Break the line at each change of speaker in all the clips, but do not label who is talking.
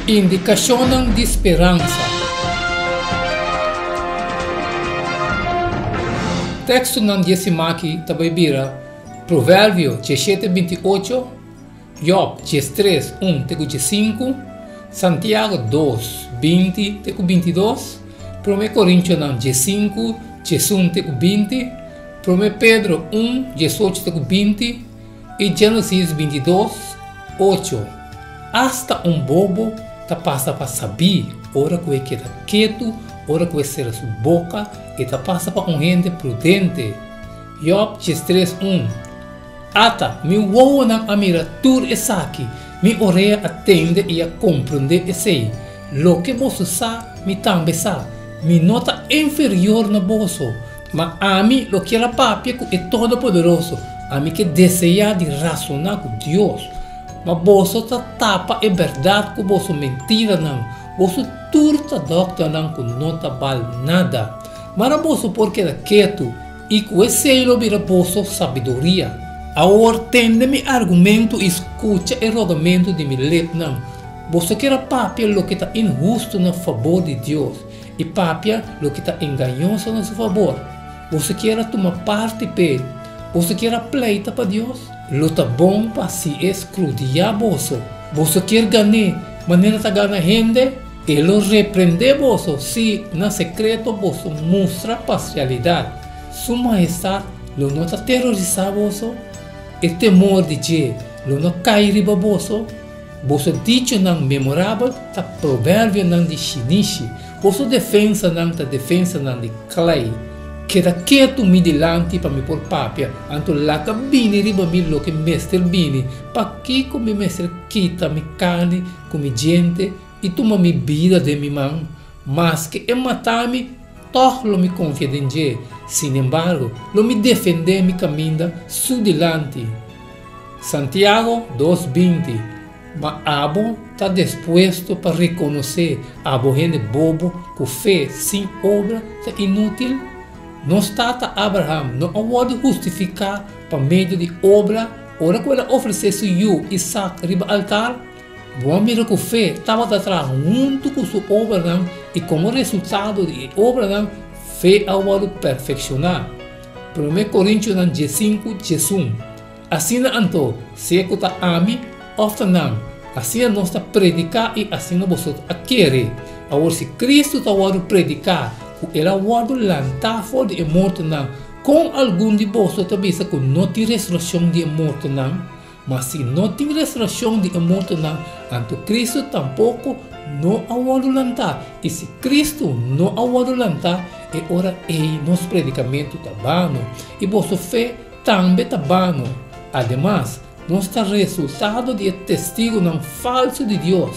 Indikashonnan di speransa. Tekstonan di e siman aki ta bai bira Proverbio diesshete binti ocho, Job diestres un te ku diesinku, Santiago dos 20 te ku 22, Promé Korintionan 15, 11 te ku 20, Promé Pedro 1, 18 te ku 20 i Génesis 22, 8. Asta un bobo ta pasa pa sabí ora ku e keda ketu, ora ku e sera su boka, e ta pasa pa un hende prudente. Job 13, 1. Ata, mi wowonan a mira tur esaki, mi orea a tende i a komprondé esei. Loke boso sa, mi tambe sa. Mi no ta inferior na boso. Ma ami lo kier a papia ku e Todopoderoso, ami ke deseá di rasoná ku Dios. Ma boso ta tapa e bèrdat ku boso mentiranan, boso tur ta dòkternan ku no ta bal nada. Mara boso por keda ketu I ku esei lo bira boso sabiduria. Awor tende mi argumentu i skucha e rogamentu di mi lepnan. Boso kier a papia loke ta inhustu na fabor di Dios i papia loke ta engañoso na su fabor. Boso kier a tuma parti p'e. Boso kier a pleita pa Dios? Lo ta bon pa si e skrudiá boso. Boso kier gan'é manera ta gana hende? E lo reprendé boso si na sekreto boso mustra parsialidat. Su Mahestat lo no ta terorisá boso? E temor di dje lo no kai riba boso? Boso dichonan memorabel ta proverbionan di shinishi, boso defensanan ta defensanan di klei. Keda ketu mi dilanti pa mi por papia, anto laga bini riba mi loke mester bini. Pakiko mi mester kita mi karni ku mi djente i tuma mi bida den mi man? Maske e mata mi, tòg lo mi konfia den dje, sinembargo, lo mi defendé mi kaminda su dilanti. Santiago dos 20 Ma abo ta despuesto pa rekonosé, abo hende bobo, ku fe sin obra ta inútil? Nos tata Abraham no a wòrdu hustifiká pa medio di obra ora ku el a ofresé su yu Isak riba altar? Bo a mira ku fe tabata traha huntu ku su obranan i komo resultado di e obranan fe a wòrdu perfekshoná. Promé Korintionan 15, 11 Asina anto, sea ku ta ami òf ta nan, asina nos ta prediká i asina boso a kere. Awor si Kristu ta wòrdu prediká ku el a wòrdu lantá for di e mortonan, kon algun di boso ta bisa ku no tin resurekshon di e mortonan? Ma si no tin resurashon di e mortonan, anto Kristu tampoko no a wòrdu lantá, i si Kristu no a wòrdu lantá, e ora ei nos predikamentu ta bano, i boso fe tambe ta bano. Ademas, nos ta resultado di e testigunan falsu di Dios,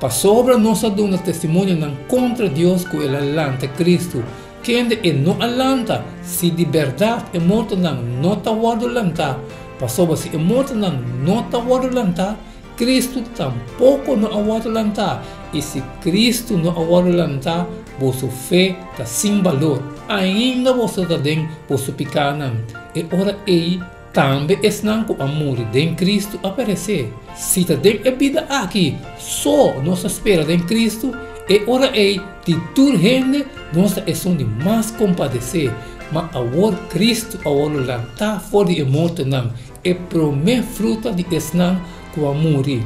pasobra nos a duna testimonionan kontra Dios ku el a lanta Kristu, Kende e no a lanta, si di bèrdat e mortonan no ta wòrdu lantá, pasobra si e mortonan no ta wòrdu lantá, Kristu tampoko no a wòrdu lantá, i si Kristu no a wòrdu lantá, boso fe ta sin balor, ainda boso ta den boso pikánan. E ora ei tambe esnan ku a muri den Kristu a peresé. Si ta den e bida aki so nos ta spera den Kristu, e ora ei di tur hende nos ta esun di mas kompadesé. Ma awor Kristu a wòrdu lantá for di e mortonan, e promé fruta di esnan ku a muri.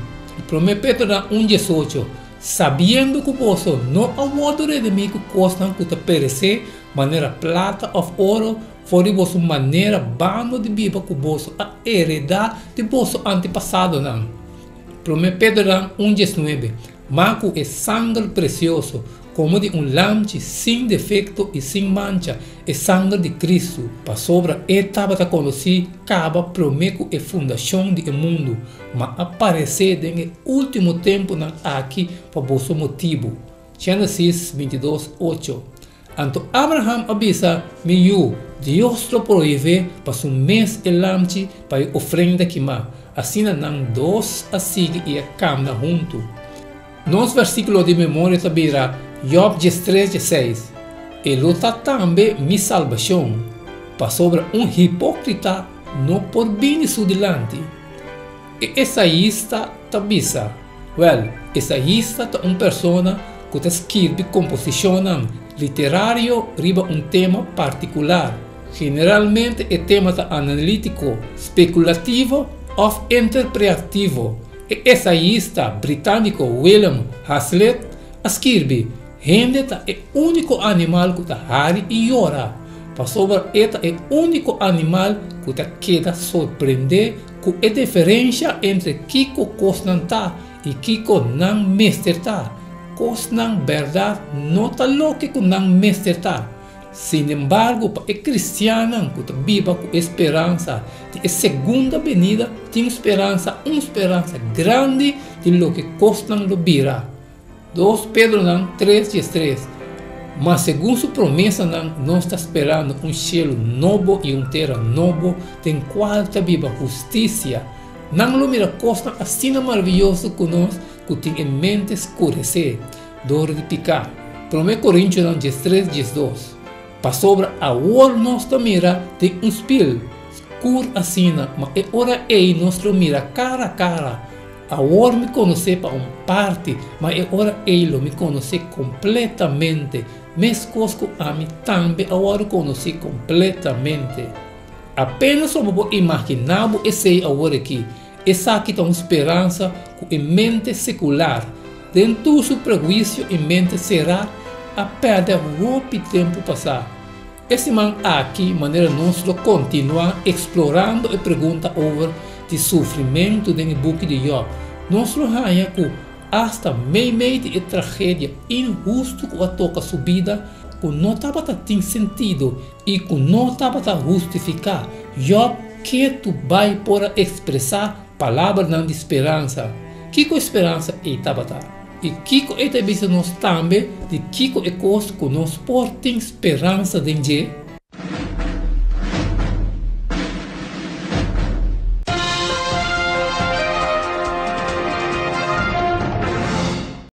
Promé Petronan un 18, Sabiendo ku boso no a wòrdu redimí ku kosnan ku ta peresé, manera plata òf oro, For di boso manera bano di biba ku boso a heredá di boso antepasadonan. Promé Pedronan un 19, Ma ku e sanger presioso, komo di un lamchi sin defekto i sin mancha, e sanger di Kristu, pasobra e tabata konosí kaba promé ku e fundashon di e mundu, ma a paresé den e último tempunan aki pa boso motibu. Génesis 22, 8. Anto Abraham a bisa, Mi yu, Dios lo prohibé pa su mes e lamchi pa e ofrenda kimá. Asina nan dos a sigui i a kamna huntu. Nos versíkulo di memoria ta bira Jòb 13, 16, E lo ta tambe mi salbashon, pasobra un hipókrita no por bini su dilanti. E esaista ta bisa. Wèl, esayista ta un persona ku ta skirbi komposishonnan literario riba un tema partikular. Generalmente e tema ta analítiko, spekulativo òf interpreativo. E esayista britániko William Hazlitt a skirbi, Hende ta e úniko animal ku ta hari i yora, pasobra e ta e úniko animal ku ta keda sorprendé ku e diferensha entre kiko kosnan ta i kiko nan mester ta. Kosnan bèrdat no ta loke ku nan mester ta. Sinembargo, pa e kristiannan ku ta biba ku e speransa di e segunda benida tin speransa, un speransa grandi di loke kosnan lo bira. Dos Pedronan tres diestres, Ma segun su promesanan nos ta sperando un shelu nobo i un tera nobo den kual ta biba hustisia. Nan lo mira kosnan asina maravioso ku nos ku tin e mente skuresé dor di piká. Promé Korintionan diestres diesdos, Pasobra awor nos ta mira den un spil skur asina, ma e ora ei nos lo mira kara kara. Awor mi konosé pa un parti, ma e ora ei lo mi konosé kompletamente, meskos ku ami tambe a wòrdu konosí kompletamente. Apénas lo bo por imaginá bo esei awor aki. Esaki ta un speransa ku e mente sekular, den tur su prehuisio i mente será, a pèrdè hopi tempu pasá. E siman aki manera nos lo kontinuá eksplorando e pregunta over di sufrimentu den e buki di Jòb, nos lo haña ku asta meimei di e tragedia inhustu ku a toka su bida, ku no tabata tin sentido i ku no tabata hustifiká, Jòb ketu bai por a ekspresá palabranan di speransa. Kiko e speransa ei tabata? I kiko e ta bisa nos tambe di kiko e kos ku nos por tin speransa den dje?